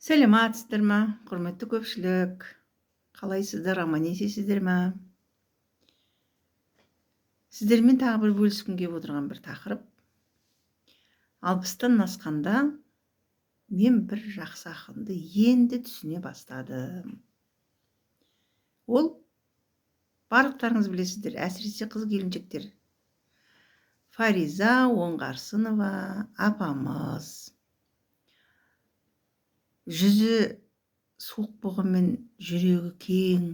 Сәлеметсіздер ме, құрметті көпшілік? Қалайсыздар, аман есенсіздер ме? Сіздермен тағы бір бөліскім келіп отырған бір тақырып. 60-тан асқанда мен бір жақсы ақынды енді түсіне бастадым. Ол барлықтарыңыз білесіздер, әсіресе қыз келіншектер. Фариза Оңғарсынова апамыз. Жүзі суық болғанмен жүрегі кең,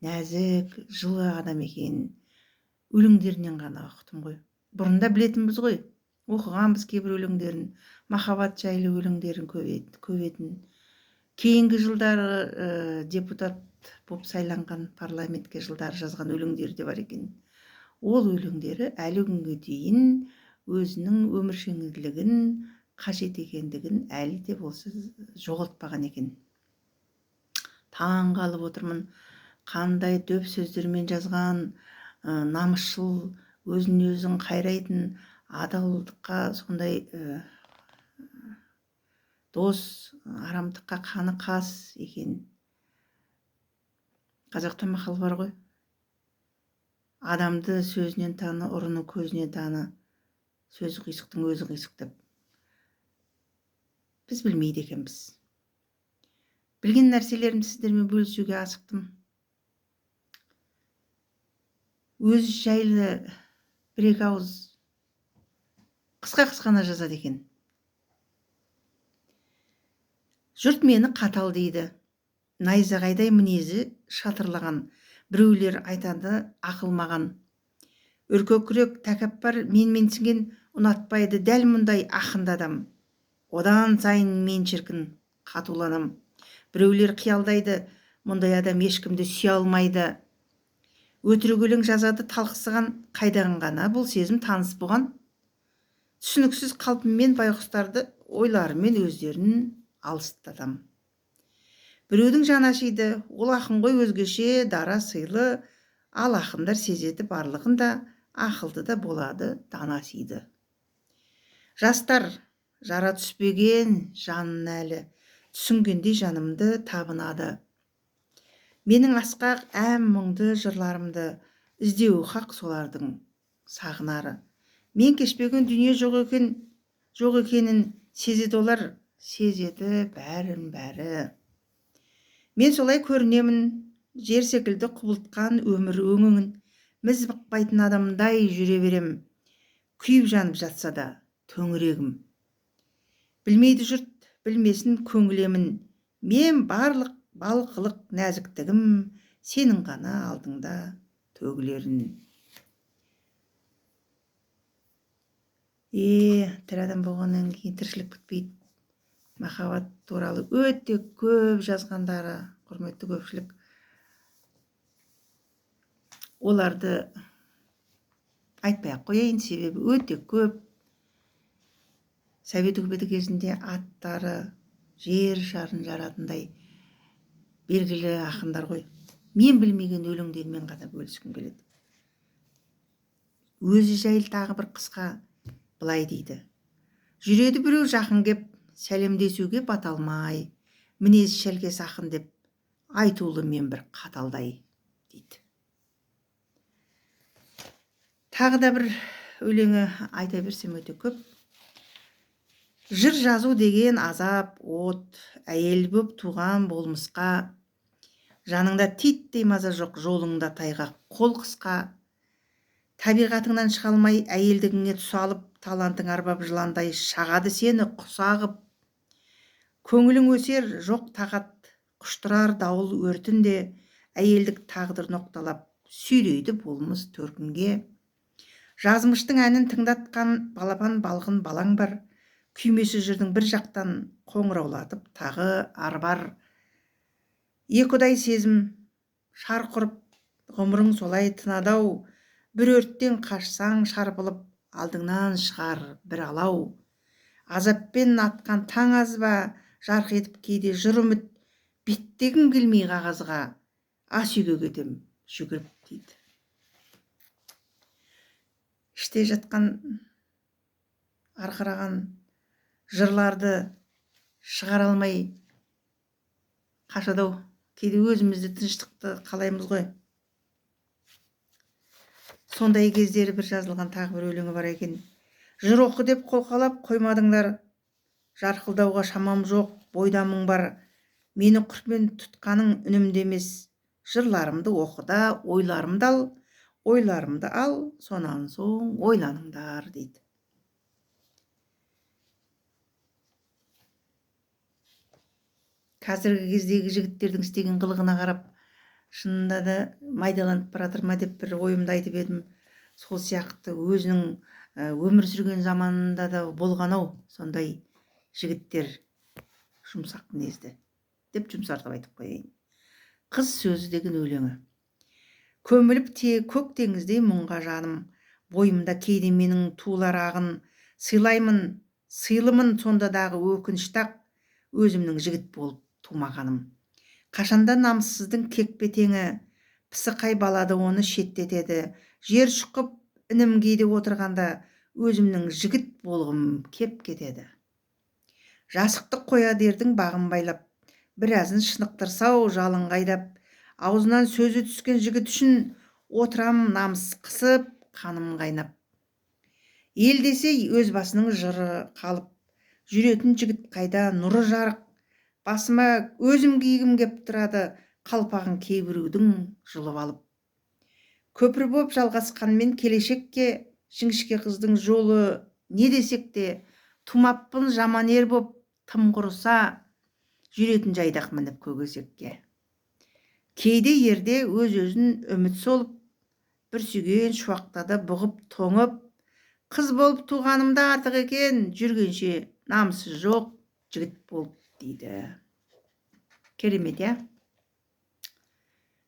нәзік, жылы адам екен. Өлеңдерінен ғана ұқтым ғой. Бұрында білетінбіз ғой, оқығанбыз кейбір өлеңдерін, махаббат жайлы өлеңдерін көп етін. Кейінгі жылдары депутат болып сайланған парламентке жылдары жазған өлеңдері де бар екен. Ол өлеңдері әлі күнге дейін өзінің өміршеңділігін, қажет екендігін әлі де болса жоғалтпаған екен. Таң қалып отырмын, қандай дөп сөздермен жазған, намысшыл, өзін өзін қайрайтын, адалдыққа сондай дос, арамдыққа қаны қас екен. Қазақта мақал бар ғой. Адамды сөзінен таны, ұрыны көзінен таны, сөзі қисықтың өзі қисық деп. Біз білмейді екенбіз. Білген нәрселерімді сіздермен бөлісуге асықтым. Өзі жайлы бір-екі ауыз қысқа-қысқана жазады екен. Жұрт мені қатал дейді. Найзағайдай мінезі шатырлаған. Біреулер айтады ақыл маған. Үркекірек тәкаппар менменсінген ұнатпайды дәл мұндай ақынды адам. Одан сайын мен шіркін қатуланам. Біреулер қиялдайды, мұндай адам ешкімді сүйе алмайды. Өтірік өлең жазады талықсыған, қайдан ғана бұл сезім таныс бұған. Түсініксіз қалпыммен байғұстарды ойларымен өздерін алыстатам. Біреудің жаны ашиды, ол ақын ғой өзгеше, дара сыйлы, ал ақындар сезеді барлығын да, ақылды да болады, дана сыйды. Жастар жара түспеген жанын әлі, түсінгендей жанымды табынады. Менің асқақ әм мұңды жырларымды іздеуі хақ солардың сағынары. Мен кешпеген дүние жоқ екен, жоқ екенін сезеді олар, сезеді бәрін бәрі. Мен солай көрінемін, жер секілді құбылтқан өмір өңін, міз бықпайтын адамдай жүре берем, күйіп жанып жатса да төңірегім. Білмейді жұрт, білмесін көңілемін, мен барлық балқылық нәзіктігім сенің ғана алдыңда төгілерін. Тірі адам болғаннан кейін тіршілік бітпейді. Махаббат туралы өте көп жазғандары, құрметті көпшілік. Оларды айтпай ақ қояйын, себебі өте көп. Совет үкіметі кезінде аттары жер шарын жаратындай белгілі ақындар ғой. Мен білмеген өлеңдермен ғана бөліскім келеді. Өзі жайлы тағы бір қысқа былай дейді. Жүреді біреу жақын кеп, сәлемдесуге бата алмай, мінезі шәлкес ақын деп айтулы мен бір қаталдай дейді. Тағы да бір өлеңі айта берсем өте көп. Жыр жазу деген азап, от, әйел боп туған болмысқа, жаныңда титтей маза жоқ, жолыңда тайғақ қол қысқа, табиғатыңнан шыға алмай әйелдігіңе тұсалып, талантың арбап жыландай шағады сені құсағып, көңілің өсер жоқ тағат, құштырар дауыл өртінде, әйелдік тағдыр ноқталап, сүйрейді болмыс төркінге. Жазмыштың әнін тыңдатқан балапан балғын балаң бар, күймесі жырдың бір жақтан қоңыраулатып тағы арбар. Екі ұдай сезім шарқ ұрып, ғұмырың солай тынады-ау, бір өрттен қашсаң шарпылып, алдыңнан шығар бір алау. Азаппен атқан таң аз ба, жарқ етіп кейде жыр үміт, беттегім келмей қағазға, ас үйге кетем жүгіріп дейді. Іште жатқан арқыраған жырларды шығара алмай Қашады-ау, кейде өзіміз де тыныштықты қалаймыз ғой. Сондай кездері бір жазылған тағы бір өлеңі бар екен. Жыр оқы деп қолқалап қоймадыңдар, жарқылдауға шамам жоқ, бойда мұң бар. Мені құртпен тұтқаның үнімді емес, жырларымды оқы да ойларымды ал, ойларымды ал, сонан соң ойланыңдар дейді. Қазіргі кездегі жігіттердің істеген қылығына қарап, шынында да майдаланып баратыр ма деп бір ойымды айтып едім. Сол сияқты өзінің өмір сүрген заманында да болған-ау сондай жігіттер, жұмсақ мінезді деп жұмсартып айтып қояйын. Қыз сөзі деген өлеңі. Көміліп те көк теңіздей мұңға жаным, бойымда кейде менің тулар ағын, сыйлаймын, сыйлымын сонда дағы өкінішті-ақ, өзімнің жігіт болып тумағаным. Қашанда намыссыздың кекпе теңі, пысықай балады оны шеттетеді. Жер шұқып інім кейде отырғанда, өзімнің жігіт болғым кеп кетеді. Жасықтық қояды ердің бағын байлап, біразын шынықтырсау жалын қайдап, аузынан сөзі түскен жігіт үшін отырам намыс қысып, қаным қайнап. Ел десе өз басының жыры қалып, жүретін жігіт қайда нұры жарық, басыма өзім кигім кеп тұрады, қалпағын кейбіреудің жұлып алып. Көпір боп жалғасқанмен келешекке, жіңішке қыздың жолы не десек те, тумаппын жаман ер боп, тым құрыса, жүретін жайдақ мініп көк есекке. Кейде ерде өз-өзін үміт солып, бір сүйген шуақтада бұғып тоңып, қыз болып туғанымда артық екен, жүргенше намысы жоқ жігіт болып дейді. Керемет, иә?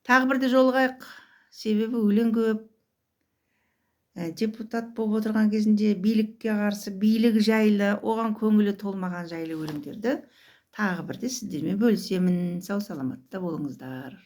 Тағы бірде жолығайық. Себебі өлең көп. Депутат болып отырған кезінде билікке қарсы, билік жайлы, оған көңілі толмаған жайлы өлеңдерді тағы бірде сіздермен бөлісемін. Сау саламатта болыңыздар.